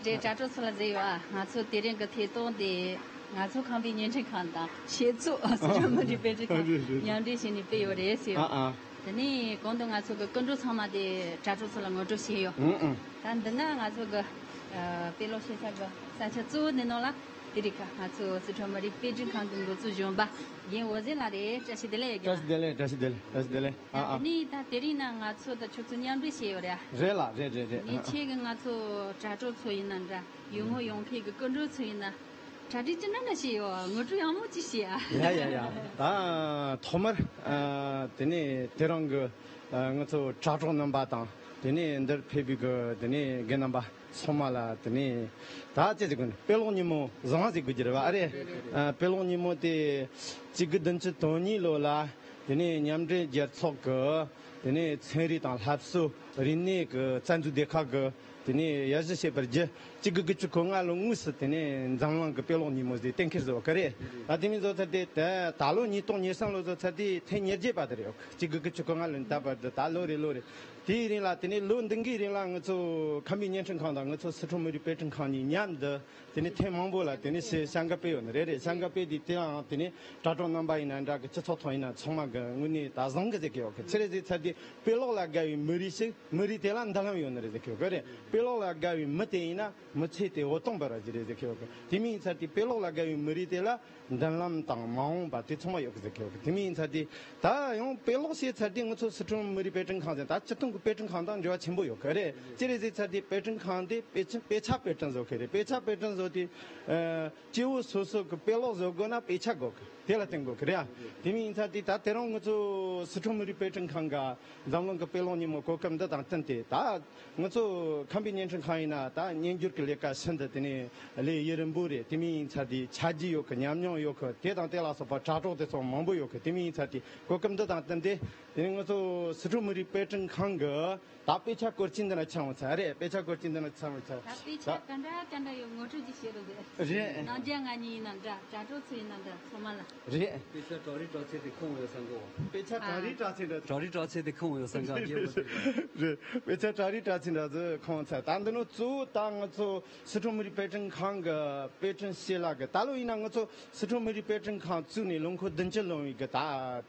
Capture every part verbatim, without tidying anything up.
དེ་དྲ་གྲོགས་ཚོ་ལ་ཟེར་ཡོད་ཨ། ང་ཚོ་དེ་རིང་གི་ཐད་གཏོང་དེ་ང་ཚོ་ཁམས་པའི་བརྙན་འཕྲིན་ཁང་དང་བྱེད་ཚོགས་སི་ཁྲོན་མི་རིགས་དཔེ་སྐྲུན་ཁང་མཉམ་འབྲེལ་བྱས་ནས་སྤེལ་ཡོད་རེད་ཟེར་ཡོད། ཨ་ཨ། དེ་ནས་གོང་དུ་ང་ཚོ་གི་སྐུ་མགྲོན་ཚང་མ་དེ་དྲ་གྲོགས་ཚོ་ལ་ངོ་སྤྲོད་བྱས་ཡོད། ཨང་ཨང་། ད་འདི་ན་ང་ཚོ་གི་ཨ་དཔེ་ཀློག་བྱེད་ས་གི་ས་ཆ་གཙོ་བོ་འདི་ནང་ལ་དེ་རིང་ཁ་ང་ཚོ་སི་ཁྲོན་མི་རིགས་དཔེ་སྐྲུན་ཁང་གི་འགོ་གཙོ་གཞོན་པ་རྒན་འོད་ཟེར་ལགས་རེད། བཀྲ་ཤིས་བདེ་ལེགས་ཡོད་ཀྱི་བཀྲ་ཤིས་བདེ་ལེགས། བཀྲ་ཤིས་བདེ་ལེགས། བཀྲ་ཤིས་བདེ་ལེགས། ཨ་ཨ། དེ་ནས་ད་དེ་རིང་ན་ང་ཚོ་ད་ཁྱོད་ཚོ་མཉམ་འབྲེལ་བྱས་ཡོད་རེད་ཨ། རེད་ལ་རེད་རེད་རེད། ངས་ཨ། ཁྱེད་ཀྱི་ང་ཚོ་དྲ་གྲོགས་ཚོ་ཡིན་ན་འདྲ། ཡུལ་དངོས་ཡོང་མཁན་གྱི་སྐུ་མགྲོན་ཚོ་ཡིན་ན། གྲ་སྒྲིག་ཅི་འདྲ་འདྲ་བྱས་ཡོད། ངོ་སྤྲོད་ཡག་མོ་ཅིག་བྱས་ཨ། ཡ་ཡ་ཡ། ད་ཐོག་མར་ཨ་དེ་ནས་དེ་རིང་གི་ཨ་ང་ཚོ་དྲ་གྲོགས་རྣམ་པ་དང་དེ་ནས་འདིར་ཕེབས་པའི་གི་དེ་ནས་རྒན་རྣམ་པ་ཚང་མ་ལ་དེ་ནས་ད་ཅི་ཟེར་དགོས་ན་དཔེ་ཀློག་ཉིན་མོ་བཟང་ཟེར་དགོས་ཀྱི་རེད་བ་ཨ་རེད། ཨ་དཔེ་ཀློག་ཉིན་མོ་དེ་གཅིག་དགུ་བདུན་ཅུ་དོན་གཉིས་ལོ་ལ་དེ་ནས་མཉམ་འབྲེལ་རྒྱལ་ཚོགས་ཀྱི་དེ་ནས་ཚན་རིག་དང་སླར་གསོ་རིག་གནས་ཀྱི་རྩ་འཛུགས་སྡེ་ཁག་གི་དེ་ནས་ཡར་ཞུ་བྱས་པར་བརྒྱུད་གཅིག་དགུ་དགུ་བཅུ་གོ་ལྔ་ལོ་དངོས་སུ་དེ་ནས་འཛམ་གླིང་གི་དཔེ་ཀློག་ཉིན་མོ་ཟེར་གཏན་འཁེལ་བཟོ་བ་ག་རེད། ད་དེ་མིན་བཟོ་ཚར་ཏེ་ད་ད་ལོ་ཉིས་སྟོང་ཉེར་གསུམ་ལོ་བཟོ་ཚར་ཏེ་ཐེངས་ཉེར་བརྒྱད་པ་དེ་རེད། གཅིག་དགུ་དགུ་བཅུ་གོ་ལྔ་ལོ་ནས་ད་བར་དུ་ད་ལོ་རེ་ལོ་རེ་དེའི་རིང་ལ་དེ་ནས་ལོ་འདི་འགའི་རིང་ལ་ང་ཚོ་ཁམས་པའི་བརྙན་འཕྲིན་ཁང་དང་ང་ཚོ་སི་ཁྲོན་མི་རིགས་དཔེ་སྐྲུན་ཁང་གཉིས་མཉམ་དུ་དེ་ནས་ཐེངས་མང་པོ་ལ་དེ་ནས་ཞལ་ཞལ་འགའ་སྤེལ་ཡོད་ནི་རེད་རེད། ཞལ་འགའ་སྤེལ་དུས་དེའང་དེ་ནས་དྲ་གྲོགས་རྣམ་པ་ཡིན་ན་འདྲ་གི་སྤྱི་ཚོགས་ཐོག་ཡིན་ན་ཚང་མ་གི་དངོས་གནས་ད་བཟང་གི་ཟེར་གི་ཡོད་གི། ཆི་རེད་ཟེར་ཚར་དུས་དཔེ་ཀློག་ལ་དགའ་བའི་མི་རིགས་ཤིག་མི་རིགས་དེ་ལ་མདུན་ལམ་ཡོད་ནི་རེད་ཟེར་གི་ཡོད་གི་རེད། དཔེ་ཀློག་ལ་དགའ་བའི་མི་དེ་ཡིན་ན་མི་ཚེ་དེ་འོད་སྟོང་འབར་བ་ཞིག་རེད་ཟེར་གི་ཡོད་གི། དེ་མིན་ཡིན་ཚར་དུས་དཔེ་ཀློག་ལ་དགའ་བའི་མི་རིགས་དེ་ལ་མདུན་ལམ་དང་མ་འོངས་པ་དེ་ཚང་མ་ཡོད་གི་ཟེར་གི་ཡོད་གི། དེ་མིན་ཡིན་ཚར་དུས་ད་ཡང་དཔེ་ཀློག་བྱས་ཚར་དུས་ང་ཚོ་སི་ཁྲོན་མི་རིགས་དཔེ་སྐྲུན་ཁང་ཟེར་ད་སྤྱིར་བཏང་གི་དཔེ་སྐྲུན་ཁང་དང་འབྲེལ་བ་ཆེན་པོ་ཡོད་གི་རེད། ཅི་རེད་ཟེར་ཚར་དུས་དཔེ་སྐྲུན་ཁང་དེ་དཔེ་ཆ་དཔེ་ཆ་དཔེ་སྐྲུན་བཟོ་གི་རེད། དཔེ་ཆ་དཔེ་སྐྲུན་བཟོ་དུས་ཨ། སྐྱེ་བོ་སོ་སོ་གི་དཔེ་ཀློག་བཟོ་དགོས་ན་དཔེ་ཆ་དགོས་གི། དེ་ལ་བརྟེན་དགོས་གི་རེད་ཨ། དེ་མིན་ཡིན་ཚར་དུས་ད་དེ་རིང་ང་ཚོ་སི་ཁྲོན་མི་རིགས་དཔེ་སྐྲུན་ཁང་ག་འཛམ་གླིང་གི་དཔེ་ཀློག་ཉིན་མོ་གོ་སྐབས་འདི་དང་བསྟུན་ཏེ་ད་ང་ཚོ་ཁམས་པའི་བརྙན་འཕྲིན་ཁང་ཡིན་ན་ད་སྙན་སྒྱུར་གི་ལས་ཀ་ཤིན་ཏུ་དེ་ནས་ལས་ཡུན་རིང་པོ་རེད། དེ་མིན་ཡིན་ཚར་དུས་ཆ་རྒྱུས་ཡོད་གི། ཉམས་མྱོང་ཡོད་གི། དེ་དང་དེ་ལ་སོགས་པ་དྲ་གྲོགས་དེ་ཚོ་མང་པོ་ཡོད་གི། དེ་མིན་ཡིན་ཚར་དུས་གོ་སྐབས་འདི་དང་བསྟུན་ཏེ་དེ་ནས་ང་ཚོ་སི་ཁྲོན་མི་རིགས་དཔེ་སྐྲུན་ཁང་གི་ད་དཔེ་ཆ་སྐོར་ཅིག་འདི་ན་ཆགས་འོང་ཚར་རེད། དཔེ་ཆ་སྐོར་ཅིག་འདི་ན་ཆགས་འོང་ཚར། ད་དཔེ་ཆ་ད་ག་འདྲ་ག་འདྲ་ཡོད་ངོ་སྤྲོད་ཅིག་བྱེད་རོགས་ཟེར། རེད། ནང་རྒྱ་ང་གཉིས་ཡིན་ན་འདྲ། དྲ་གྲོགས་ཚོ་ཡིན་ན་འདྲ། ཚང་མ་ལ། རེད། དཔེ་ཆ་བྲག་རི་བྲག་ཚེ་དེ་ཁོང་ཡོད་ས་འགོ། དཔེ་ཆ་བྲག་རི་བྲག་ཚེ་འདྲ། བྲག་རི་བྲག་ཚེ་དེ་ཁོང་ཡོད་ས་འགོ་རྒྱལ་པོ་དེ། རེད། དཔེ་ཆ་བྲག་རི་བྲག་ཚེ་འདྲ་ཚོ་ཁོང་ཚ་ད་འདི་ནོ་གཙོ་བོ་ད་ང་ཚོ་སི་ཁྲོན་མི་རིགས་དཔེ་སྐྲུན་ཁང་གི་དཔེ་སྐྲུན་ཞེ་ལག་གི་ད་ལོ་ཡིན་ན་ང་ཚོ་སི་ཁྲོན་མི་རིགས་དཔེ་སྐྲུན་ཁང་བཙུགས་ནས་ལོ་འཁོར་བདུན་ཅུ་ལོན་བའི་གི་ད་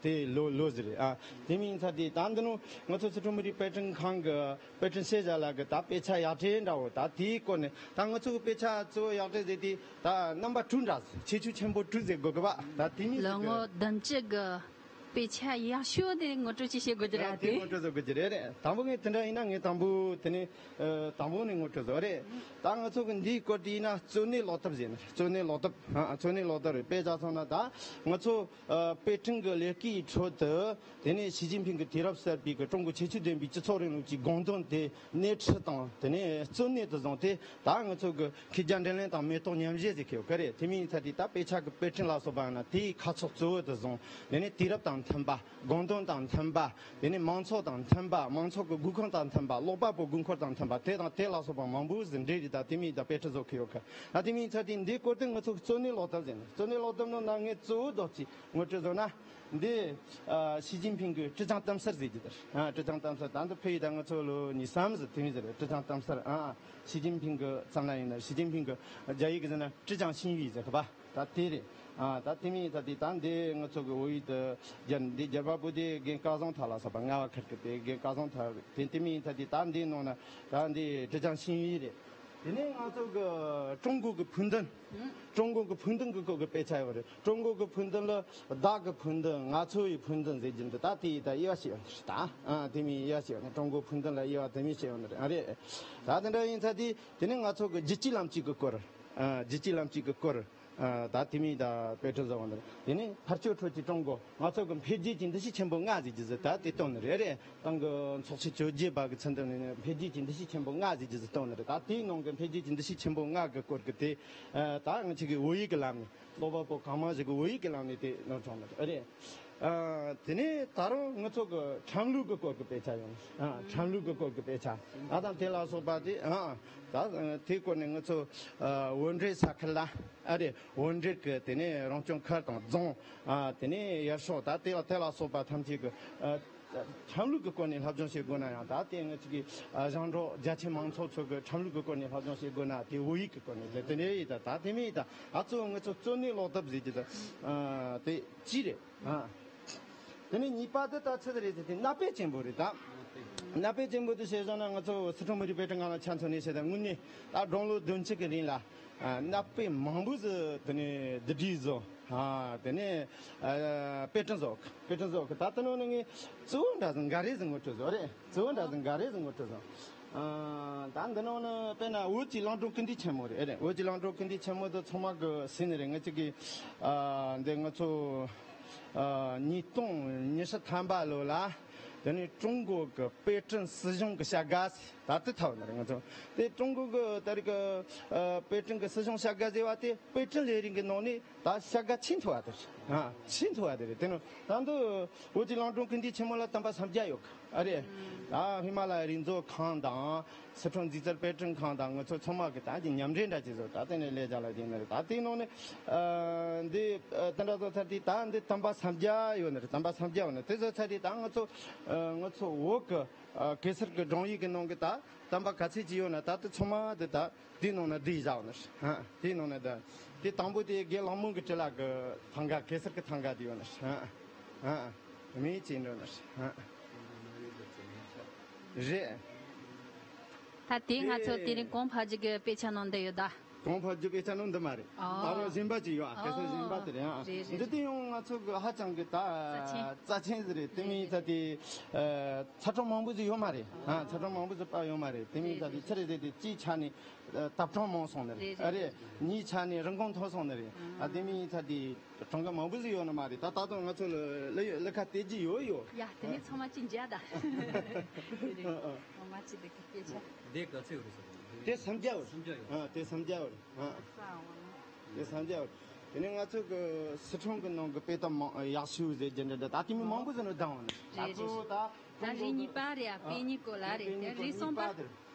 དེ་ལོ་ལོ་ཟིག་རེད་ཨ། དེ་མིན་ཚ་དེ་ད་འདི་ནོ་ང་ཚོ་སི་ཁྲོན་མི་རིགས་དཔེ་སྐྲུན་ཁང་གི་དཔེ་སྐྲུན་ཞེ་ལག་གི་ད་དཔེ་ཆ་ཡག་གྲས་འདྲ་བོ་ད་དེའི་སྐོར་ནས་ད་ང་ཚོ་གི་དཔེ་ཆ་གཙོ་བོ་ཡག་གྲས་ཟེར་དེ་ད་རྣམ་པ་དྲུག་འདྲ་ཁྱད་ཆོས་ཆེན་པོ་དྲུག་ཟེར་དགོས་གི་བ། ད་དེ་མིན་ལོ་ངོ་བདུན་ཅུ་གི་དཔེ་ཆ་ཡག་ཤོས་དེ་ངོ་སྤྲོད་ཅིག་བྱེད་དགོས་ཀྱི་རེད་དེ། ངོ་སྤྲོད་བཟོ་དགོས་ཀྱི་རེད་རེད། དང་པོ་ངས་དེ་འདྲ་ཡིན་ན་ངས་དང་པོ་དེ་ནས་ཨ་དང་པོ་ནས་ངོ་སྤྲོད་བཟོ་རེད། ད་ང་ཚོ་གི་འདིའི་སྐོར་དེ་ཡིན་ན་གཙོ་གནད་ཀློག་དེབ་ཟེར་ནས་གཙོ་གནད་ཀློག་དེབ་ཨ་གཙོ་གནད་ཀློག་དེབ་རེད། དཔེ་ཆ་སོང་ན་ད་ང་ཚོ་ཨ་དཔེ་སྐྲུན་གྱི་ལས་ཀའི་ཁྲོད་དུ་དེ་ནས་ཞི་ཅིན་ཕིང་གི་དུས་རབས་གསར་པའི་གི་ཀྲུང་གོའི་ཁྱད་ཆོས་ལྡན་པའི་སྤྱི་ཚོགས་རིང་ལུགས་ཀྱི་དགོངས་དོན་དེ་སྣེ་ཁྲིད་དང་དེ་ནས་གཙོ་གནད་དུ་བཟུང་སྟེ་ད་ང་ཚོ་གི་མཁས་རྒྱ་འགྲན་ལེན་དང་མེ་ཏོག་མཉམ་བཞད་ཟེར་མཁན་ཡོད་གི་རེད། དེ་མིན་ཡིན་ཚ་དེ་ད་དཔེ་ཆ་གི་དཔེ་སྐྲུན་ལ་སོགས་པ་ཡིན་ན་དེའི་ཁ་ཕྱོགས་གཙོ་བོ་དུ་བཟུང་དེ་ནས་དུས་རབས་དང་མཐུན་པ། དགོངས་དོན་དང་མཐུན་པ། དེ་ནས་མང་ཚོགས་དང་མཐུན་པ། མང་ཚོགས་ཀྱི་དགོས་མཁོ་དང་མཐུན་པ། ཀློག་པ་པོའི་དགོས་མཁོ་དང་མཐུན་པ། དེ་དང་དེ་ལ་སོགས་པ་མང་པོ་ཟིག་འབྲེལ་རེས་དང་དེ་མིན་དང་དཔེ་ཁྲིད་བཟོ་གི་ཡོད་གི། ད་དེ་མིན་ཚ་དེ་འདི་སྐོར་དེ་ང་ཚོ་གཙོ་གནད་ཀློག་དེབ་ཟེར་ནས་གཙོ་གནད་ཀློག་དེབ་ནང་ན་ངས་གཙོ་བོ་རྡོག་གཅིག་ངོ་སྤྲོད་བཟོ་ན། འདི་ཨ་ཞི་ཅིན་ཕིང་གི་ཀྲི་ཅང་གཏམ་གསར་ཟེར་གྱི་དེ་རེད། ཨ་ཀྲི་ཅང་གཏམ་གསར་ད་འདི་ཕ་ཡུལ་ད་ང་ཚོ་ལོ་ཉི་ཤུ་ཟིག་དེ་མིན་ཟེར་རེད། ཀྲི་ཅང་གཏམ་གསར་ཨ་ཞི་ཅིན་ཕིང་གི་བསམ་བློ་ཡིན་ན་ཞི་ཅིན་ཕིང་གི་རྒྱ་ཡིག་གི་ཟེར་ན་ཀྲི་ཅང་ཤིན་ཡུས་ཟེར་གི་བ། ད་དེ་རེད། ཨ་ད་དེ་མིན་ད་དེ་ད་འདི་ང་ཚོ་གི་བོད་ཡིག་ཏུ་རྒྱ་འདི་རྒྱལ་བ་བོད་དེ་རྒན་སྐལ་བཟང་ཐར་ལ་སོགས་པ་རྔ་བ་ཁུལ་གི་དེ་རྒན་སྐལ་བཟང་ཐར་དེ་དེ་མིན་ད་དེ་ད་འདི་ནང་ན་ད་འདི་ཀྲི་ཅང་ཤིན་ཡུས་རེད། དེ་ནས་ང་ཚོ་གི་ཀྲུང་གོ་གི་ཕུགས་འདུན། ཀྲུང་གོ་གི་ཕུགས་འདུན་གི་སྐོར་གི་དཔེ་ཆ་ཡོད་རེད། ཀྲུང་གོ་གི་ཕུགས་འདུན་ལ་བདག་གི་ཕུགས་འདུན། ང་ཚོ་ཡི་ཕུགས་འདུན་ཟེར་རྒྱུ་འདི་ད་དེ་ཡི་ད་དབྱེ་བ་ཕྱེ་ཡོད་ནི་རེད་ད། ཨ་དེ་མིན་དབྱེ་བ་ཕྱེ་ཡོད་ནི། ཀྲུང་གོ་ཕུགས་འདུན་ལ་དབྱེ་བ་དེ་མིན་ཕྱེ་ཡོད་ནི་རེད། ཨ་རེད། ད་དེ་འདྲ་ཡིན་ཚ་དེ་དེ་ནས་ང་ཚོ་གི་རྒྱལ་སྤྱིའི་ལམ་སྤྱོད་གི་སྐོར། ཨ་རྒྱལ་སྤྱིའི་ལམ་སྤྱོད་ཀྱི་སྐོར། ཨ་ད་དེ་མིན་ད་དཔེ་ཁྲིད་བཟོ་བ་འདི་དེ་ནས་ཕར་ཕྱོགས་ཁྲོད་ཀྱི་ཀྲུང་གོ་ང་ཚོ་གི་འཕེལ་རྒྱས་ཀྱི་འདུ་ཤེས་ཆེན་པོ་ལྔ་ཟེར་རྒྱུ་ཟེར་ད་དེ་བཏོན་ནི་རེད་རེད། ཏང་གི་ཚོགས་ཆེན་བཅོ་བརྒྱད་པ་གི་ཚུན་དུ་ནས་འཕེལ་རྒྱས་ཀྱི་འདུ་ཤེས་ཆེན་པོ་ལྔ་ཟེར་རྒྱུ་ཟེར་བཏོན་ནི་རེད། ད་དེའི་ནང་གི་འཕེལ་རྒྱས་ཀྱི་འདུ་ཤེས་ཆེན་པོ་ལྔ་གི་སྐོར་གི་དེ་ཨ་ད་ང་ཚོ་གི་བོད་ཡིག་གི་ལམ་ནས་ཀློག་པ་པོ་གང་མང་ཞིག་གི་བོད་ཡིག་གི་ལམ་ནས་དེ་ནོར་བྱུང་ནི་རེད། ཨ་དེ་ནས་ད་རུང་ང་ཚོ་གི་ཁྲིམས་ལུགས་ཀྱི་སྐོར་གྱི་དཔེ་ཆ་ཡོང་། ཨ་ཁྲིམས་ལུགས་ཀྱི་སྐོར་གྱི་དཔེ་ཆ་ཨ་དང་དེ་ལ་སོགས་པ་དེ་ཨ་ད་དེའི་སྐོར་ནས་ང་ཚོ་ཨ་བོད་འབྲེལ་ས་ཁུལ་ལ་ཨ་རེད། བོད་འབྲེལ་གྱི་དེ་ནས་རང་སྐྱོང་ཁུལ་དང་རྫོང་ཨ་དེ་ནས་ཡུལ་ཤོག་ད་དེ་ལ་དེ་ལ་སོགས་པ་ཐམས་ཅད་ཀྱི་ཨ། ཁྲིམས་ལུགས་ཀྱི་སྐོར་ནས་སློབ་སྦྱོང་བྱེད་དགོས་ན་ཡང་ད་དེ་ངེད་ཅག་གི་ཨ་ཞིང་འབྲོག་རྒྱ་ཆེ་མང་ཚོགས་ཚོ་གི་ཁྲིམས་ལུགས་ཀྱི་སྐོར་ནས་སློབ་སྦྱོང་བྱེད་དགོས་ན་དེ་བོད་ཡིག་གི་སྐོར་ནས་ལས་དེ་འདྲ་ཡིན། ད་ད་དེ་མིན་ཡིན་ད་ཨ་གཙོ་བོ་ངེད་ཚོ་གཙོ་གནད་སློབ་དེབ་ཟེར་གྱི་ད་ཨ་དེ་གཅིག་རེད་ཨ། དེ་ནས་གཉིས་པ་དེ་ད་ཆི་ཟིག་རེད་ཟེར་དུས་གནའ་དཔེ་ཆེན་པོ་རེད་ད། གནའ་དཔེ་ཆེན་པོ་དེ་བྱས་བཞག་ན་ང་ཚོ་སི་ཁྲོན་མི་རིགས་དཔེ་སྐྲུན་ཁང་ལ་ཆ་མཚོན་ནས་བཤད་ད་དངོས་གནས་ད་སྒྲུང་ལོ་བདུན་ཅུ་གི་རིང་ལ་ཨ་གནའ་དཔེ་མང་པོ་ཟིག་དེ་ནས་བསྡུ་སྒྲིག་བཟོ། ཨ་དེ་ནས་ཨ་དཔེ་སྐྲུན་བཟོ་དཔེ་སྐྲུན་བཟོ་གི་ད་དེ་ནང་ནས་ངས་གཙོ་བོ་འདྲ་ཟིག་འགའ་རེ་ཟིག་ངོ་སྤྲོད་བཟོ་རེད། གཙོ་བོ་འདྲ་ཟིག་འགའ་རེ་ཟིག་ངོ་སྤྲོད་བཟོ། ཨ་ད་འདི་ནང་ནས་དཔེར་ན་བོད་ཀྱི་གླིང་སྒྲུང་ཀིརྟི་ཆེན་མོ་རེད། ཨེ་རེད། བོད་ཀྱི་གླིང་སྒྲུང་ཀིརྟི་ཆེན་མོ་དེ་ཚང་མ་གི་ཟིན་ནི་རེད། ངེད་ཅག་གི་ཨ་འདི་ང་ཚོ་ཨ་ཉིས་སྟོང་ཉི་ཤུ་ཐམ་པ་ལོ་ལ་དེ་ནས་ཀྲུང་གོ་གི་དཔེ་སྐྲུན་སྲིད་གཞུང་གི་བྱ་དགའ་ཟེར་ད་དེ་ཐོབ་ནི་རེད། ང་ཚོ་དེ་ཀྲུང་གོ་གི་ད་རེས་གི་ཨ་དཔེ་སྐྲུན་གི་སྲིད་གཞུང་བྱ་དགའ་ཟེར་བ་དེ་དཔེ་སྐྲུན་ལས་རིགས་གི་ནང་ནས་ད་བྱ་དགའ་ཆེས་མཐོ་བ་དེ་རེད། ཨ་ཆེས་མཐོ་བ་དེ་རེད། དེ་ནི་ད་འདི་བོད་ཀྱི་གླིང་སྒྲུང་ཀིརྟི་ཆེན་མོ་ལ་དམ་པ་སངས་རྒྱས་ཡོད་གི་ཨ་རེད། ད་ཧི་མ་ལ་ཡའི་རིག་མཛོད་ཁང་དང་། སི་ཁྲོན་འཛིན་གྲྭ་དཔེ་སྐྲུན་ཁང་དང་ང་ཚོ་ཚང་མ་གི་ད་ཀྱི་མཉམ་འབྲེལ་འདྲ་ཅིག་བཟོ་ད་དེ་ནས་ལས་བྱ་ལ་དེ་ནས་ད་དེའི་ནང་ནས་ཨ་འདི་ཨ་དེ་འདྲ་བཟོ་ཚར་དུས་ད་འདི་དམ་པ་སངས་རྒྱས་ཡོད་ནི་རེད། དམ་པ་སངས་རྒྱས་ཡོད་ནི་དེ་བཟོ་ཚར་དུས་ད་ང་ཚོ་ཨ་ང་ཚོ་བོད་གི་ཨ་གེ་སར་གི་སྒྲུང་ཡིག་གི་ནང་གི་ད་དམ་པ་ག་ཚད་ཅིག་ཡོད་ན་ད་དེ་ཚང་མ་དེ་ད་དེའི་ནང་ན་བསྡུས་བཞག་ནི་རེད། ཨ་དེའི་ནང་ན་ད་དེ་དང་པོ་དེ་དགེ་ལགས་མོ་གི་བྲིས་ལ་གི་ཐང་ག་གེ་སར་གི་ཐང་ག་དེ་ཡོད་ནི་རེད། ཨ་ཨ་མིའི་ཅི་འགྲོ་ནི་རེད། ཨ་རེད། ད་དེ་ང་ཚོ་དེ་རིང་གོང་འཕེལ་རྒྱས་ཀྱི་དཔེ་ཆ་ནང་འདི་ཡོད་ད། གོང་འཕེལ་རྒྱས་ཀྱི་དཔེ་ཆ་ནང་འདི་མ་རེད། ཨོ། ད་རུང་གཞན་པ་ཅིག་ཡོད་ཨ། གལ་སྲིད་གཞན་པ་དེ་རེད་ཨ། རེད་རེད། འདི་དེ་ཡང་ང་ཚོ་གི་ཧ་ཅང་གི་ད་རྩ་ཆེན། རྩ་ཆེན་ཟིག་རེད། དེ་མིན་ད་དེ་ཨ་ཚ་གྲང་མང་པོ་ཟིག་ཡོད་མ་རེད། ཨ་ཚ་གྲང་མང་པོ་ཟིག་པ་ཡོད་མ་རེད། དེ་མིན་ད་དེ་ཆི་རེད་ཟེར་དེ་གཅིག་ཆ་ནས་ཨ་ཐབ་གྲང་མང་སོང་ནི་རེད། རེད་རེད། ཨ་རེད། གཉིས་ཆ་ནས་རིན་གོང་མཐོ་སོང་ནི་རེད། ཨ་དེ་མིན་ད་དེ། གྲངས་ཀ་མང་པོ་ཟིག་ཡོད་ནི་མ་རེད། ད་ད་དུང་ང་ཚོ་ལ་ལ་ལ་ཁ་བལྟས་ཀྱི་ཡོད་ཡོད། ཡ་དེ་ནས་ཚང་མ་ཅི་འཇལ་ད། ཨ་ཨ། ཚང་མ་ཅི་དེ་གི་སྐད་ཆ། དེ་ག་ཚོད་རེད་ཟེར་གི། དེ་སངས་རྒྱས་བར། སངས་རྒྱས་ཡོད། ཨ་དེ་སངས་རྒྱས་བར། ཨ་ས་འོང་། དེ་སངས་རྒྱས་བར། དེ་ནས་ང་ཚོ་གི་སི་ཁྲོན་གི་ནང་གི་དཔེ་དེབ་མང་ཡག་ཤོས་ཟེར་རྒྱུ་འདྲ་འདྲ་ད་དེ་མི་མང་པོ་ཟིག་ནས་བདམས་བ་ནི། ད་རེད་ཚོ་རེད། ད་ད་རིགས་གཉིས་པ་རེད་ཨ། དཔེ་རྙིང་སྐོར་ལ་རེད། དེ་རིགས་གསུམ་པ། ད་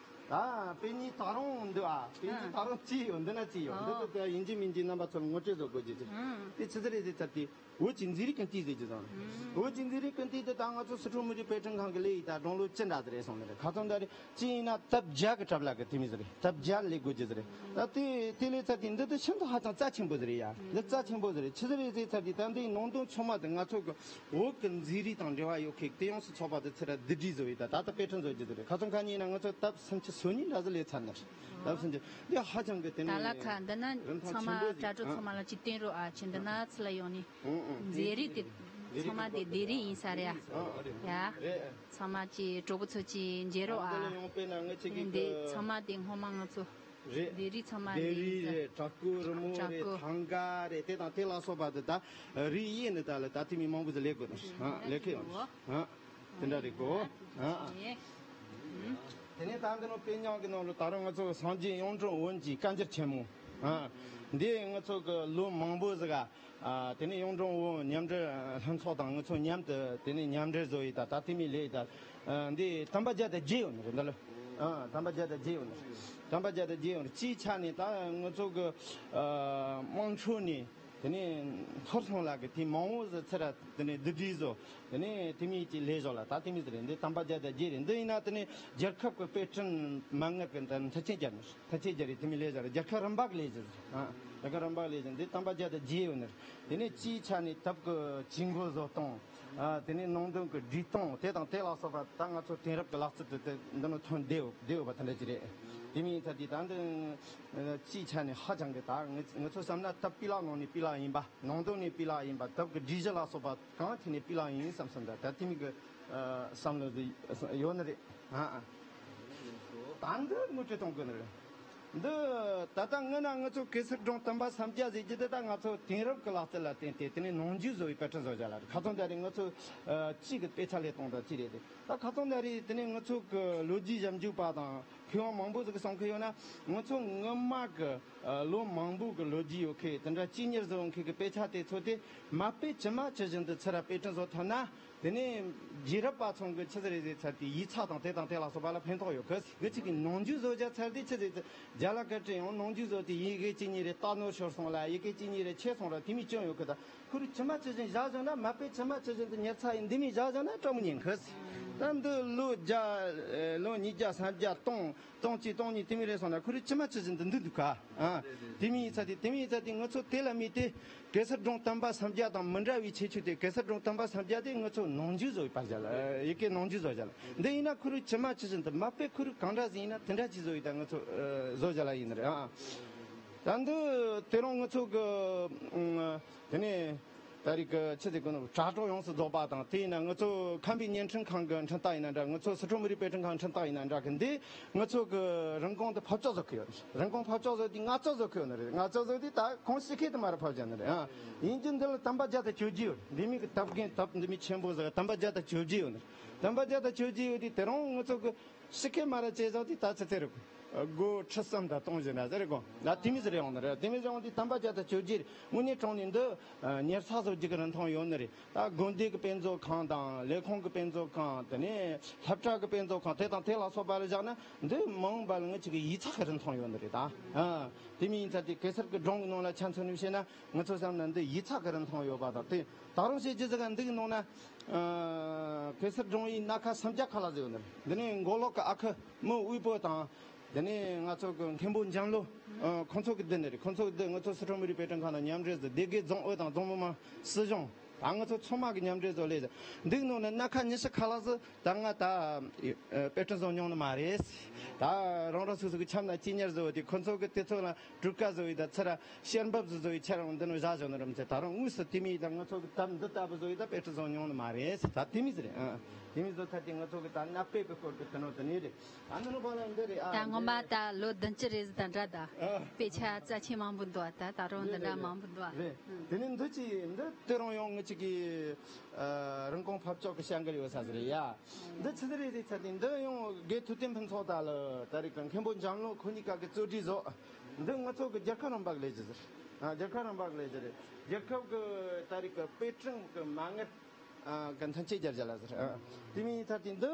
དཔེ་རྙིང་ད་རུང་འདུག་ཨ། དཔེ་རྙིང་ད་རུང་ཅི་ཡོད་འདི་ན་ཅི་ཡོད། འདི་ཨོ། ད་ཡིན་གཅིག་མིན་གཅིག་རྣམ་པ་ཚོར་ངོ་སྤྲོད་བཟོ་དགོས་ཀྱི་ཅིག་ཨང་། དེ་ཆི་ཟིག་རེད་ཟེར་ཚར་དུས་བོད་ཀྱི་མཛེས་རིག་གི་རྟེན་ཟེར་གྱི་ཙང་། ཨང་། བོད་ཀྱི་མཛེས་རིག་གི་རྟེན་དེ་ད་ང་ཚོ་སི་ཁྲོན་མི་རིགས་དཔེ་སྐྲུན་ཁང་གི་ལས་ཡིན་ད་སྒྲུང་ལོ་བཅུ་འདྲ་ཟིག་རེད་སོང་ནི་རེད། ཁ་སང་ད་རེད་ཅི་ཡིན་ན་དེབ་བརྒྱ་གི་གྲབས་ལ་གི་དེ་མི་ཟིག་རེད། དེབ་བརྒྱ་ལས་དགོས་ཀྱི་ཟིག་རེད། ད་དེ་དེ་ལས་ཚར་དུས་འདི་དེ་ཤིན་ཏུ་ཧ་ཅང་རྩ་ཆེན་པོ་ཟིག་རེད་ཡ། འདི་རྩ་ཆེན་པོ་ཟིག་རེད། ཆི་ཟིག་རེད་ཟེར་ཚར་དུས་ད་འདིའི་ནང་དོན་ཚང་མ་དེ་ང་ཚོ་གི་བོད་ཀྱི་མཛེས་རིག་དང་འབྲེལ་བ་ཡོད་མཁན་དེ་ཡོངས་སུ་ཚོགས་པ་དེ་ཚུར་བསྡུ་སྒྲིག་བཟོ་ཡི་ད་ད་ལྟ་དཔེ་སྐྲུན་བཟོ་རྒྱུ་དེ་རེད། ཁ་སང་ཁ་ཉིན་ན་ང་ཚོ་དེབ་སུམ་ཅུ་སོ་གཉིས་འདྲ་ཟིག་ལས་ཚར་ནི་རེད། དེབ་སུམ་ཅུ་འདི་ཧ་ཅང་གི་དེ་ནས་ད་ལ་ཁ་འདི་ན་རིན་ཐང་ཚང་མ་ཆེན་པོ་ཟིག་དྲ་གྲོགས་ཚང་མ་ལ་ཅིག་བསྟན་རོགས་ཨ། ཁྱེད་འདི་ན་ཚུར་ལ་ཡོང་ནི་ཨང་ཨང་མཛེས་རིག་དེ་ཚང་མ་དེ་སྡེ་རིགས་ཡིན་ས་རེད་ཨ། ཨང་ཡ། རེད། ཚང་མ་ཅིག་གྲོགས་པོ་ཚོ་ཅིག་མཇལ་རོགས་ཨ། འདི་ལ་ཡོང་པས་ན་ངེད་ཅག་གི་འདི་ཚང་མ་དེ་སྔོན་མ་ང་ཚོ། རེད། སྡེ་རིགས་ཚང་མ་སྡེ་རིགས་རེད། བྲག་བརྐོས་རི་མོ་རེད། བྲག་བརྐོས། ཐང་ག་རེད། དེ་དང་དེ་ལ་སོགས་པ་དེ་ད་རིགས་དབྱེ་ནི་ད་ལ་ད་དེ་མི་མང་པོ་ཟིག་ལས་དགོས་ནི་ཨ། ལས་ཁེ་ཡོང་ཨ། དེ་འདྲ་རེད་གོ་ཨ། དེ་ནས་ད་འདི་ནང་དཔེ་རྙིང་གི་ནང་ལ་ད་རུང་ང་ཚོ་སངས་རྒྱས་གཡུང་དྲུང་བོན་གྱི་བཀའ་འགྱུར་ཆེན་མོ་ཨ། འདི་ང་ཚོ་གི་ལོ་མང་པོ་ཟིག་ཨ། ཨ། དེ་ནས་གཡུང་དྲུང་བོན་མཉམ་འབྲེལ་ལྷན་ཚོགས་དང་ང་ཚོ་མཉམ་དུ་དེ་ནས་མཉམ་འབྲེལ་བཟོ་ཡི་ད་ད་དེ་མི་ལས་ཡི་ད། ཨ། འདི་དམ་པ་བརྒྱ་དང་བརྒྱད་ཡོད་ནི་རེད་འདི་ལ། ཨ། དམ་པ་བརྒྱ་དང་བརྒྱད་ཡོད་ནི་རེད། དམ་པ་བརྒྱ་དང་བརྒྱད་ཡོད་ནི་རེད། སྤྱིའི་ཆ་ནས་ད་ང་ཚོ་གི་ཨ། དམངས་ཁྲོད་ནས་དེ་ནས་ཐོར་སོང་ལ་གི་དེ་མང་བོ་ཟིག་ཚུར་དེ་ནས་བསྡུ་སྒྲིག་བཟོ། དེ་ནས་དེ་མི་གི་ལས་བཟོ་ལ་ད་དེ་མི་ཟིག་རེད། འདི་དམ་པ་བརྒྱ་དང་བརྒྱད་རེད། འདི་ཡིན་ན་དེ་ནས་རྒྱལ་ཁབ་ཀྱི་དཔེ་སྐྲུན་མ་དངུལ་གི་འདི་མཐུན་རྐྱེན་སྦྱར་ནི་རེད། ཐ་ཆད་རྒྱ་རེད། དེ་མི་ལས་བྱ་རེད། རྒྱལ་ཁབ་རིམ་པ་གི་ལས་བྱ་རེད། ཨ། རྒྱལ་ཁབ་རིམ་པ་གི་ལས་བྱ་འདི་དམ་པ་བརྒྱ་དང་བརྒྱད་ཡོད་ནི་རེད། དེ་ནས་སྤྱིའི་ཆ་ནས་དེབ་ཀྱི་ཇུས་འགོད་བཟོ་སྟངས། ཨ། དེ་ནས་ནང་དོན་གྱི་སྒྲིག་སྟངས་དེ་དང་དེ་ལ་སོགས་པ་ད་ང་ཚོ་དེང་རབས་ཀྱི་ལག་རྩལ་དུ་དེ་འདི་ནང་ཐོན་བསྡད་ཡོད་བསྡད་ཡོད་པ་དེ་འདྲ་ཅིག་རེད། དེ་མིན་ད་དེ་ད་འདི་སྤྱིའི་ཆ་ནས་ཧ་ཅང་གི་ད་ངེད་ངེད་ཚོ་བསམ་ན་དེབ་སྤུས་ལེགས་ནང་ནས་སྤུས་ལེགས་ཡིན་པ། ནང་དོན་ནས་སྤུས་ལེགས་ཡིན་པ། དེབ་ཀྱི་སྒྲིག་གཞི་ལ་སོགས་པ་གང་ཐད་ནས་སྤུས་ལེགས་ཡིན་བསམ་བསམ་ད་ད་དེ་མིན་གྱི་བསམ་བློ་དེ་ཡོད་ནི་རེད། ཨ་ཨ། ད་འདི་ངོ་སྤྲོད་གཏོང་དགོས་ནི་རེད། འདི་ད་ལྟ་སྔོན་ན་ང་ཚོ་གེ་སར་སྒྲུང་དམ་པ་སངས་རྒྱས་ཟེར་རྒྱུ་དེ་ད་ང་ཚོ་དེང་རབས་ཀྱི་ལག་རྩལ་ལ་བརྟེན་ཏེ་དེ་ནས་ནང་འཇུག་བཟོ་བའི་དཔེ་སྐྲུན་བཟོ་བྱ་ལ་རེད། ཁ་སང་ད་རེས་ང་ཚོ་ཨ་གཅིག་གི་དཔེ་ཆ་ལས་གཏོང་ད་ཅི་རེད་དེ། ད་ཁ་སང་ད་རེས་དེ་ནས་ང་ཚོ་གི་ལོ་རྒྱུས་ཞིབ་འཇུག་པ་དང་ མཁས་དབང་མང་པོ་ཟིག་གིས་གསུང་གི་ཡོད་ན། ང་ཚོ་སྔོན་མ་གི་ཨ་ལོ་མང་པོ་གི་ལོ་རྒྱུས་ཡོད་མཁན། དེ་འདྲ་སྐྱེས་གཉེར་བཟོ་མཁན་གི་དཔེ་ཆ་དེ་ཚོ་དེ་མ་དཔེ་ཇི་མ་ཇི་བཞིན་དུ་ཚུར་ར་དཔེ་སྐྲུན་བཟོ་ཐུབ་ན། དེ་ནས་རྗེས་རབས་པ་ཚོ་གི་ཆི་ཟིག་རེད་ཟེར་ཚར་དུས་ཡིག་ཚགས་དང་དེ་དང་དེ་ལ་སོགས་པ་ལ་ཕན་ཐོགས་ཡོད་གི། ང་ཅིག་གི་ནང་འཇུག་བཟོ་རྒྱུ་ཚར་དུས་ཆི་ཟིག་རེད་ཟེར། རྒྱ་ལ་སྐད་བྲིས་ཡང་ནང་འཇུག་བཟོ་དུས་ཡི་གེ་གཅིག་གཉིས་རེ་རྟ་ནོར་ཤོར་སོང་ལ། ཡི་གེ་གཅིག་གཉིས་རེ་ཆད་སོང་ལ། དེ་མོ་བྱུང་ཡོད་གི། ད་ཁོ་རང་ཇི་མ་ཇི་བཞིན་བཞག་བཞག་ན། མ་དཔེ་ཇི་མ་ཇི་བཞིན་དུ་ཉར་ཚགས་ཡིན། འདི་མོ་བཞག་བཞག་ན་སྤྲང་མོ་ཉན་གི། ད་འདི་ལོ་བརྒྱ་ལོ་ཉིས་བརྒྱ་སུམ་བརྒྱ་སྟོང་སྟོང་གཅིག་སྟོང་གཉིས་དེ་མོ་རེད་སོང་ན། ཁོ་རང་ཇི་མ་ཇི་བཞིན་དུ་འདི་འདུག་ག། ཨ། དེ་མོ་ཡིན་ཚར་དུས། དེ་མོ་ཡིན་ཚར་དུས་ང་ཚོ་དེ་ལ་དམིགས་ཏེ་གེ་སར་སྒྲུང་དུམ་པ་སུམ་བརྒྱ་དང་མི་འདྲ་བའི་ཁྱད་ཆོས་དེ། གེ་སར་སྒྲུང་དུམ་པ་སུམ་བརྒྱ་དེ་ང་ཚོ་ནང་འཇུག་བཟོ་བའི་བར་བཞག་ལ། ཡི་གེ་ནང་འཇུག་བཟོ་བཞག་ལ། འདི་ཡིན་ན་ཁོ་རང་ཇི་མ་ཇི་བཞིན་དུ། མ་དཔེ་ཁོ་རང་གང་འདྲ་ཟིག་ཡིན་ན་དེ་འདྲ་ཅིག་བཟོ་ཡི། ད་ང་ཚོ་ཨ་བཟོ་བཞག་ལ་ཡིན་ནི་རེད། ཨ། ད་འདི་དེ་རིང་ང་ཚོ་གི་ཨ་དེ་ནས་ད་རེས་ཀྱི་ཆི་ཟེར་གོ་ནོ། དྲ་གྲོགས་ཡོངས་སུ་རྫོགས་པ་དང་། དེ་ཡིན་ན་ང་ཚོ་ཁམས་པའི་བརྙན་འཕྲིན་ཁང་གི་འཕྲིན་སྟེགས་ཡིན་ན་འདྲ། ང་ཚོ་སི་ཁྲོན་མི་རིགས་དཔེ་སྐྲུན་ཁང་འཕྲིན་སྟེགས་ཡིན་ན་འདྲ་གི། འདི་ང་ཚོ་གི་རིན་གོང་དེ་ཕབ་ཆག་བཟོ་གི་ཡོད། རིན་གོང་ཕབ་ཆག་བཟོ་དུས་ལྔ་བཅུ་བཟོ་གི་ཡོད་ནི་རེད། ལྔ་བཅུ་བཟོ་དུས་ད་ཁོང་ཤི་ཁེ་དུ་མ་ར་ཕབ་བྱ་ནི་རེད། ཨ། ཡིན་གྱི་འདི་ལ་དུམ་པ་བརྒྱ་དང་བཅུ་བཞི་ཡོད། འདི་མིག་གི་ཐབ་རྒན་ཐབ་འདི་མིག་ཆེན་པོ་ཟིག་དུམ་པ་བརྒྱ་དང་བཅུ་བཞི་ཡོད་ནི་རེད། དུམ་པ་བརྒྱ་དང་བཅུ་བཞི་ཡོད་དུས་དེ་རིང་ང་ཚོ་གི་ཤི་ཁེ་མ་ར་བྱས་བཟོ་དུས་ད་ཚེ་ཚེ་རུ་སྒོར་ཁྲི་གསུམ་དང་སྟོང་བཞི་འདྲ་ཟེར་རེད་གོ། ད་དེ་མིག་ཟིག་རེད་ཡོང་ནི་རེད། དེ་མིག་ཟིག་ཡོང་དུས་དུམ་པ་བརྒྱ་དང་བཅུ་བཞི་རེད། དངོས་གནས་དྲང་གནས་འདི་ཨ་ཉར་ཚགས་བཟོ་རྒྱུ་གི་རིན་ཐང་ཡོད་ནི་རེད། ད་དགོན་སྡེ་གི་དཔེ་མཛོད་ཁང་དང་། ལས་ཁུངས་ཀྱི་དཔེ་མཛོད་ཁང་། དེ་ནས་སློབ་གྲྭ་གི་དཔེ་མཛོད་ཁང་། དེ་དང་དེ་ལ་སོགས་པ་ལ་བཞག་ན་འདི་མ་འོངས་པ་ལ་ང་ཅིག་གི་ཡིག་ཚགས་ཀྱི་རིན་ཐང་ཡོད་ནི་རེད། ད་ཨ་དེ་མིན་ཡིན་ཚར་དུས་གེ་སར་གྱི་སྒྲུང་གི་ནང་ལ་ཆ་མཚོན་ནས་བཤད་ན། ང་ཚོ་བསམ་ན་འདི་ཡིག་ཚགས་ཀྱི་རིན་ཐང་ཡོད་པ་དང་། དེ་ད་རུང་བཤད་རྒྱུ་ཟིག་ག་འདི་གི་ནང་ན་ཨ་གེ་སར་སྒྲུང་ཡིན་ན་ཁ་སུམ་བརྒྱ་ཁ་ལ་ཟིག་ཡོད་ནི་རེད། འདི་ནས་མགོ་ལོག་གི་ཨ་ཁུ་མི་དབུལ་པོ་དང་། དེ་ནས་ང་ཚོ་གི་མཁན་པོ་འཇམ་ལོ། ཨ་ཁོང་ཚོ་གི་འདི་ནི་རེད། ཁོང་ཚོ་གི་འདི་ང་ཚོ་སི་ཁྲོན་མི་རིགས་དཔེ་སྐྲུན་ཁང་དང་མཉམ་འབྲེལ་ཟིག་སྡེ་དགེ་རྫོང་ཨུད་དང་རྫོང་མི་མང་སྲིད་གཞུང་། ད་ང་ཚོ་ཚང་མ་གི་མཉམ་འབྲེལ་བཟོ་ལས་ཟིག་འདི་གི་ནང་ནས་སྣ་ཁ་ཉི་ཤུ་ཁ་ལྷག་ཟིག་ད་ང་ད་ཨེ་དཔེ་སྐྲུན་བཟོ་མྱོང་ནི་མ་རེད། ད་རང་རང་སོ་སོ་གི་ཁྱིམ་ན་སྐྱེས་གཉེར་བཟོ་བ་དེ། ཁོ་ཚོ་གི་དེ་ཚོ་ལ་གྲུ་ཁ་བཟོ་བའི་ད་ཚུར་ར་ཕྱིར་འབབ་ཟིག་བཟོ་བའི་ཕྱིར་རང་འདི་ནང་བཞག་བཞག་ནི་རེད་མ་ཚད། ད་རུང་དངོས་སུ་དེ་མིན་ད་ང་ཚོ་གི་ད་འདི་ལྟ་བུ་བཟོ་བའི་ད་དཔེ་སྐྲུན་བཟོ་མྱོང་ནི་མ་རེད། ད་དེ་མིན་ཟིག་རེད། ཨ་དེ་མིན་བཟོ་ཚར་དུས་ང་ཚོ་གི་ད་སྣ་དཔེ་གི་སྐོར་གི་དེ་ནང་དེ་ནས་རེད། ཨ་ནི་ནི་བ་ལ་འདི་རེད། ཨ་ད་སྔོན་མ་འདི་ད་ལོ་བདུན་ཅུ་རེ་ཟིག་དང་འདྲ། ད་ཨ་དཔེ་ཆ་རྩ་ཆེན་མང་པོ་འདུག་ད་ད་རུང་འདི་འདྲ་མང་པོ་འདུག་རེད། ཨ་དེ་ནས་འདི་ཅི་འདི་དེ་རིང་ཡང་ང་ཅིག་གི་ཨ་རིན་གོང་ཕབ་ཆག་གི་བྱ་འགུལ་ཡོད་ས་ཟིག་རེད་ཡ། འདི་ཆི་ཟིག་རེད་ཟེར་ཚར་དུས་འདི་ཡང་དགེ་ཐུབ་བསྟན་ཕུན་ཚོགས་ད་ལ་ད་རེས་ཀྱི་མཁན་པོ་འཇམ་ལོ་ཁོ་གཉིས་ཀ་གི་གཙོ་སྒྲིག་བཟོ། འདི་ང་ཚོ་གི་རྒྱལ་ཁབ་རིམ་པ་གི་ལས་གཞི་ཟིག་ཨ་རྒྱལ་ཁབ་རིམ་པ་གི་ལས་གཞི་རེད། རྒྱལ་ཁབ་གི་ད་རེས་ཀྱི་དཔེ་སྐྲུན་གི་མ་དངུལ་ཨ་གི་མཐུན་རྐྱེན་སྦྱར་བྱ་ལ་ཟེར། ཨ་དེ་མིན་ཡིན་ཚར་དུས་འདི་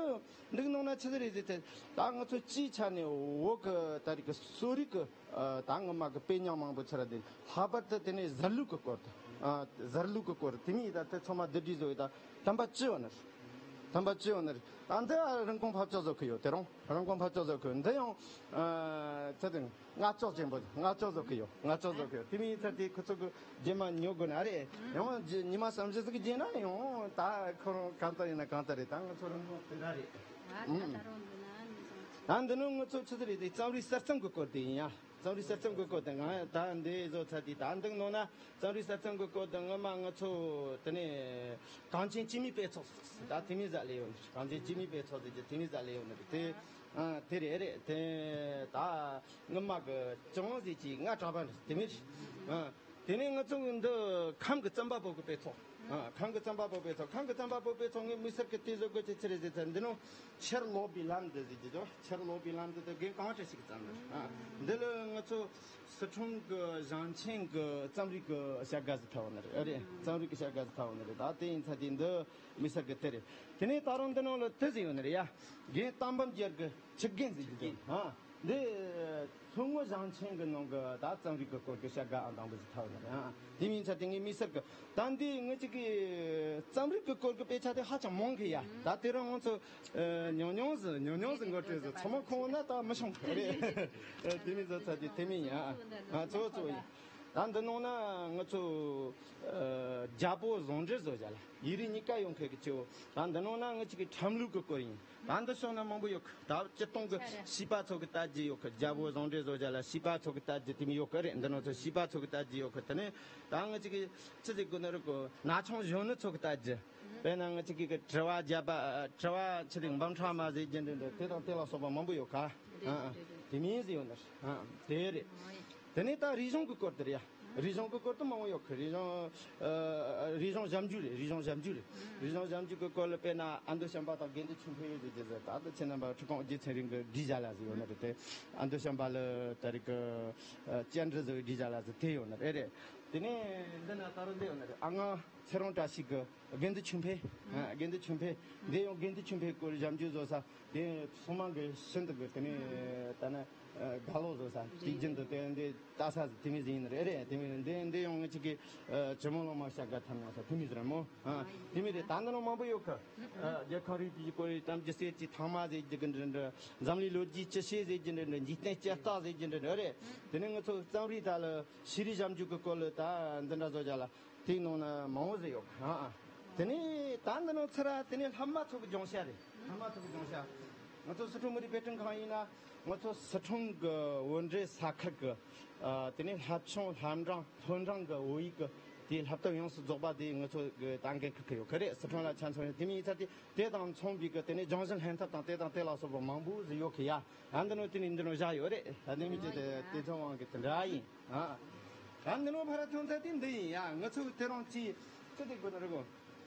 འདི་གི་ནང་ན་ཆི་ཟིག་རེད་ཟེར་ཚར། ད་ང་ཚོ་སྤྱིའི་ཆ་ནས་བོད་གི་ད་རེས་གི་གསོ་རིག་གི་ཨ་ད་སྔོན་མ་གི་དཔེ་རྙིང་མང་པོ་ཆི་ར་འདི་ལྷག་པར་དུ་དེ་ནས་ཟུར་ལུགས་གི་སྐོར་དུ། ཨ་ཟུར་ལུགས་གི་སྐོར་དེ་མིན་ད་དེ་ཚང་མ་བསྡུ་སྒྲིག་བཟོ་ཡི་ད་དམ་པ་ཅི་ཡོད་ནི་རེད། དམ་པ་ཅི་ཡོད་ནི་རེད། ཨ་འདི་ཨ་རིན་གོང་ཕབ་ཆག་བཟོ་གི་ཡོད། དེ་རིང་རིན་གོང་ཕབ་ཆག་བཟོ་གི་ཡོད། འདི་ཡང་ཨ་ཚེ་དང་ལྔ་བཅུ་ཅན་པོ་ལྔ་བཅུ་བཟོ་གི་ཡོད། ལྔ་བཅུ་བཟོ་གི་ཡོད། དེ་མིན་ཚར་དུས་ཁོ་ཚོ་གི་རྗེས་མ་ཉོ་དགོས་ན་རེད། ཡང་རྗེས་ཉི་མ་གསུམ་བཞི་ཟིག་རྗེས་ན་ཡང་ད་ཁོ་རང་གང་ལྟར་ཡིན་ན་གང་ལྟར་རེད། ད་ང་ཚོ་རིན་གོང་དེ་འདྲ་རེད། ཨ་ད་ད་རུང་འདི་ན་ནི་སོང་ཆེ། ད་འདི་ནི་ང་ཚོ་ཆི་ཟིག་རེད་དེ་རྩོམ་རིག་གསར་རྩོམ་གི་སྐོར་དེ་ཡིན་ཡ། རྩོམ་རིག་གསར་རྩོམ་གི་སྐོར་དེ་ང་ད་འདི་བཟོ་ཚར་དུས་ད་འདི་ནང་ན་རྩོམ་རིག་གསར་རྩོམ་གི་སྐོར་དེ་སྔོན་མ་ང་ཚོ་དེ་ནས་གངས་ཅན་སྐྱེས་མའི་དཔེ་ཚོགས་ད་དེ་མིན་ཟ་ལེ་ཡོད་ནི། གངས་ཅན་སྐྱེས་མའི་དཔེ་ཚོགས་ཟེར་གྱི་དེ་མིན་ཟ་ལེ་ཡོད་ནི་རེད་དེ། ཨ་དེ་རེད་རེད་དེ། ད་སྔོན་མ་གི་ཅང་ཟེར་གྱི་ང་གྲྭ་པ་རེད་དེ་མིན་རེད། ཨ་དེ་ནས་ང་ཚོ་འདི་ཁམས་ཀྱི་རྩོམ་པ་པོ་གི་དཔེ་ཚོགས། ཨ་ཁམས་ཀྱི་རྩོམ་པ་པོ་དཔེ་ཚོགས། ཁམས་ཀྱི་རྩོམ་པ་པོ་དཔེ་ཚོགས་ངས་དམིགས་བསལ་གྱི་དེ་བཟོ་དགོས་ཀྱི་ཆི་རེད་ཟེར་ཚེ་འདི་ནོ། ཕྱིར་ལོག་པའི་ལམ་འདི་ཟེར་གྱི་འདུག་ཕྱིར་ལོག་པའི་ལམ་འདི་དེ་རྒན་གང་དྲག་ཞིག་བརྩམས་ནས། ཨ་འདི་ལ་ང་ཚོ་སི་ཁྲོན་གྱི་ཞིང་ཆེན་གྱི་རྩོམ་རིག་གི་བྱ་དགའ་ཟིག་ཐོབ་ནི་རེད། ཨ་རེད། རྩོམ་རིག་གི་བྱ་དགའ་ཟིག་ཐོབ་ནི་རེད། ད་དེ་ཡིན་ཚ་དེ་འདི་དམིགས་བསལ་གྱི་དེ་རེད། དེ་ནས་ད་རུང་འདི་ནང་ལ་དེ་ཟིག་ཡོད་ནི་རེད་ཡ། རྒན་གཏམ་བམ་རྒྱལ་གྱི་ཆུ་རྒན་ཟེར་གྱི་འདུག་ཨ། འདི་མཚོ་སྔོན་ཞིང་ཆེན་གྱི་ནང་གི་ད་རྩོམ་རིག་གི་སྐོར་གྱི་བྱ་དགའ་ཨང་དང་པོ་ཞིག་ཐོབ་ཡོད་རེད། ཨ་དེ་མིན་ཚ་དེ་ངའི་དམིགས་བསལ་གྱི་ད་འདི་ངེད་ཅག་གི་རྩོམ་རིག་གི་སྐོར་གྱི་དཔེ་ཆ་དེ་ཧ་ཅང་མང་གི་ཡ། ད་དེ་རིང་ང་ཚོ་ཉུང་ཉུང་ཟིག་ཉུང་ཉུང་ཟིག་འགོ་ཁྲིད་ཟིག་ཚང་མ་ཁོང་ན་ད་མི་ཤོང་གི་རེད། དེ་མིན་ཚ་ཚ་དེ་དེ་མིན་ཡ། ང་ཚོ་ཚོ་ཡིན། ད་འདི་ནང་ན་ང་ཚོ་རྒྱལ་པོ་བཟང་འབྲེལ་བཟོ་བྱ་ལ་ཡིག་རིགས་གཉིས་ཀ་ཡོང་མཁན་གྱི་ཆེ་བོ། ད་འདི་ནང་ན་ང་ཅག་གི་ཁྲིམས་ལུགས་ཀྱི་སྐོར་ཡིན། ད་འདི་ཕྱོགས་ན་མང་པོ་ཡོད་གི། ད་སྤྱིར་བཏང་གི་བྱིས་པ་ཚོ་གི་ལྟ་རྒྱུ་ཡོད་གི། རྒྱལ་པོ་བཟང་འབྲེལ་བཟོ་བྱ་ལ་བྱིས་པ་ཚོ་གི་ལྟ་རྒྱུ་དེ་མོ་ཡོད་གི་རེད། འདི་ནང་ཚོ་བྱིས་པ་ཚོ་གི་ལྟ་རྒྱུ་ཡོད་གི། དེ་ནས་ད་ང་ཅག་གི་ཆི་ཟེར་དགོས་ནི་རེད་གོ། ན་ཆུང་གཞོན་ནུ་ཚོ་གི་ལྟ་རྒྱུ། དཔེར་ན་ང་ཅག་གི་དྲི་བ་བརྒྱབ་པ། དྲི་བ་ཆི་ཟེར་འབུམ་ཕྲག་མ་ཟེར་རྒྱུ་འདྲ་འདྲ་དེ་དང་དེ་ལ་སོགས་པ་མང་པོ་ཡོད་ག། རེད་རེད་རེད། དེ་མིན་ཟེར་ཡོད་ནི་རེད། དེ་རེད། དེ་ནས་ད་རིག་གཞུང་གི་སྐོར་དེ་རེད་ཡ། རིག་གཞུང་གི་སྐོར་དུ་མང་བོ་ཡོད་གི། རིག་གཞུང་། ཨ། རིག་གཞུང་ཞབས་འཇུག་རེད། རིག་གཞུང་ཞབས་འཇུག་རེད། རིག་གཞུང་ཞབས་འཇུག་གི་སྐོར་ལ་དཔེར་ན་ཨ་མདོ་བྱམས་པ་དང་དགེ་འདུན་ཆོས་འཕེལ་ཡོད་ཟེར་གྱི་ཟེར། ད་ལྟ་ཁྱེད་རྣམ་པ་ཁྲི་ཀོང་རྗེ་ཚེ་རིང་གིས་བྲིས་བཞག་ལ་ཟེར་ཡོད་ནི་རེད་དེ། ཨ་མདོ་བྱམས་པ་ལ་ད་རེས་ཀྱི་ཨ་བཅར་འདྲི་ཟེར་བའི་བྲིས་བཞག་ལ་ཟེར་དེ་ཡོད་ནི་རེད། རེད། དེ་ནས་འདི་ན་ད་རུང་འདི་ཡོད་ནི་རེད། ཨ་ང་ཚེ་རིང་བཀྲ་ཤིས་ཀྱི་དགེ་འདུན་ཆོས་འཕེལ། ཨ། དགེ་འདུན་ཆོས་འཕེལ། འདི་ཡང་དགེ་འདུན་ཆོས་འཕེལ་སྐོར་ཞབས་འཇུག་བཟོ་ས། དེ་ཚང་མ་གི་ཤིན་ཏུ་གི་དེ་ནས་ད་ནི་ཨ་དགའ་ལོ་བཟོ་ས། གཅིག་རྒྱུན་དུ་དེ་འདི་ལྟ་ས་དེ་མོ་ཟིག་ཡིན་ནི་རེད། རེད། དེ་མོ་འདི་འདི་ཡང་ང་ཅིག་གི་ཨ་ཇོ་མོ་གླང་མ་ཤཱཀྱ་ཐ་མ་ས་དེ་མོ་ཟིག་རེད་མོ། ཨ། དེ་མོ་རེད། ད་འདི་ནང་མང་པོ་ཡོད་གི། ཨ། རྒྱལ་ཁམས་རིག་པའི་སྐོར་རེད། གཏམ་རྒྱུད་གསེར་གྱི་ཐང་མ་ཟེར་རྒྱུ་གི་འདྲ་འདྲ། འཛམ་གླིང་ལོ་རྒྱུས་སྤྱི་བཤད་ཟེར་རྒྱུ་འདྲ་འདྲ། འཇིག་རྟེན་སྤྱི་ལྟ་ཟེར་རྒྱུ་འདྲ་འདྲ་རེད། དེ་ནས་ང་ཚོ་རྩོམ་རིག་དག་ལ་ཤེས་རིག་ཞབས་འཇུག་གི་སྐོར་ལ་ད་འདི་འདྲ་བཟོ་རྒྱུ་ལ། དེའི་ནང་ན་མང་བོ་ཟིག་ཡོད། ཨ། དེ་ནས་ད་འདི་ནང་ཚུར་ར་དེ་ནས་ལྷག་མ་ཚོ་གི་སྦྱོང་བྱ་རེད། ལྷག་མ་ཚོ་གི་སྦྱོང་བྱ། ང་ཚོ་སི་ཁྲོན་མི་རིགས་དཔེ་སྐྲུན་ཁང་ཡིན་ན། ང་ཚོ་སི་ཁྲོན་གི་བོད་འབྲེལ་ས་ཁུལ་གི། ཨ། དེ་ནས་ལྷ་ཆུང་ལྷ་འབྲང་ལྷོ་འབྲང་གི་བོད་ཡིག་གི་དེའི་སློབ་དེབ་ཡོངས་སུ་རྫོགས་པ་དེ་ང་ཚོ་གི་ད་འགན་འཁུར་གི་ཡོད་གི་རེད། སི་ཁྲོན་ལ་ཆ་མཚོན་ཡོད། དེ་མིན་ཡིན་ཚ་དེ་དེ་དང་མཚུངས་པའི་གི་དེ་ནས་སྦྱོང་གཞི་ལྷན་ཐབས་དང་དེ་དང་དེ་ལ་སོགས་པ་མང་པོ་ཟིག་ཡོད་གི་ཡ། ཨ། འདི་ནང་དེ་ནས་འདི་ནང་བཞག་ཡོད་རེད། ད་ནི་མི་ཚེ་དེ་དེ་ཚོ་དབང་གི་དེ་འདྲ་ཡིན། ཨ། ཨ། འདི་ནང་ཕར་ཐོན་ཚད་དེ་འདི་ཡིན་ཡ། ང་ཚོ་དེ་རང་ཅི་ཅི་དེ་དགོས་ནི་རེད་གོ།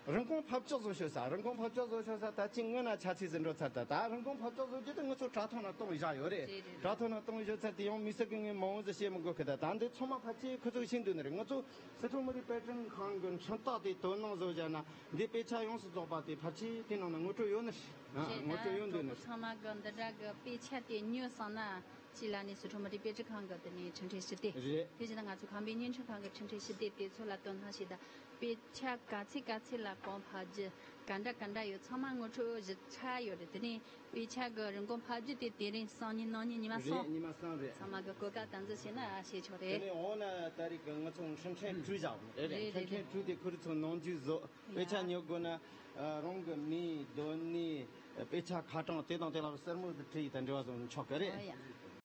རིན་གོང་ཕབ་ཆག་བཟོ་ཤོག་ས། རིན་གོང་ཕབ་ཆག་བཟོ་ཤོག་ས། ད་ཅི་སྔོན་ན་ཆ་ཚིག་ཟིན་འགྲོ་ཚར། ད་ད་རིན་གོང་ཕབ་ཆག་བཟོ་རྒྱུ་དེ་ང་ཚོ་དྲ་ཐོག་ན་གཏོང་བཞག་ཡོད་རེད། རེད་རེད། དྲ་ཐོག་ན་གཏོང་བཞག་ཚར། དེ་ཡང་མི་སེར་གི་ངས་མང་བོ་ཟིག་བཤད་མི་དགོས་གི། ད་ད་འདི་ཚང་མ་ཕལ་ཆེར་ཁོ་ཚོ་ཤེས་འདུག་ནི་རེད། ང་ཚོ་སི་ཁྲོན་མི་རིགས་དཔེ་སྐྲུན་ཁང་གི་འཕྲིན་སྟེགས་དེ་དོ་སྣང་བཟོ་བཞག་ན། འདི་དཔེ་ཆ་ཡོངས་སུ་རྫོགས་པ་དེ་ཕལ་ཆེར་དེ་ནང་ན་ངོ་སྤྲོད་ཡོད་ནི་རེད། ཨ། རེད། ངོ་སྤྲོད་ཡོད་འདུག་ནི་རེད། ཚང་མ་གི་འདི་འདྲ་གི་དཔེ་ཆ་དེ་ཉོས་སོང་ན། ཅི་ལ་ནི་སི་ཁྲོན་མི་རིགས་དཔེ་སྐྲུན་ཁང་གི་དེ་ནས་འཕྲིན་ཕྲན་ཞུ་སྟེ། རེད། དེ་བཞིན་ང་ཚོ་ཁམས་པའི་བརྙན་འཕྲིན་ཁང་གི་འཕྲིན་ཕྲན་ཞུ་སྟེ་དེ་ཚོ་ལ་དོ་སྣང་བྱེད་ད། དཔེ་ཆ་ག་ཚད་ག་ཚད་ལ་གོང་འཕར་རྒྱུ་ག་འདྲ་ག་འདྲ་ཡོད། ཚང་མ་ངོ་སྤྲོད་ཞུ་ཚར་ཡོད་རེད། དེ་ནས་དཔེ་ཆ་གི་རིན་གོང་འཕར་རྒྱུ་དེ་དེ་རིང་སང་ཉིན་གནངས་ཉིན་ཉི་མ་རེད། གསུམ། ཉི་མ་གསུམ་རེད། ཚང་མ་གི་གོ་སྐབས་དམ་འཛིན་བྱས་ན་ཨ་ཞེས་ཆོག་རེད། དེ་ནས་འོ་ན་ད་རེས་ཀྱི་ང་ཚོ་འཕྲིན་ཕྲན་བྲིས་བཞག་རེད། རེད། འཕྲིན་ཕྲན་བྲིས་ཏེ་ཁོ་རང་ཚོ་ནང་འཇུག་བཟོ། དཔེ་ཆ་ཉོ་དགོས་ན། ཨ། རང་གི་མིང་། སྡོད་གནས། དཔེ་ཆ་ཁ་གྲངས་དེ་དང་དེ་ལ་གསལ་མོ་ཟིག་བྲིས་ཡིན་ད་འབྲེལ་བ་བཟོ་ཆོག་གི་རེད། ཨ་ཡ།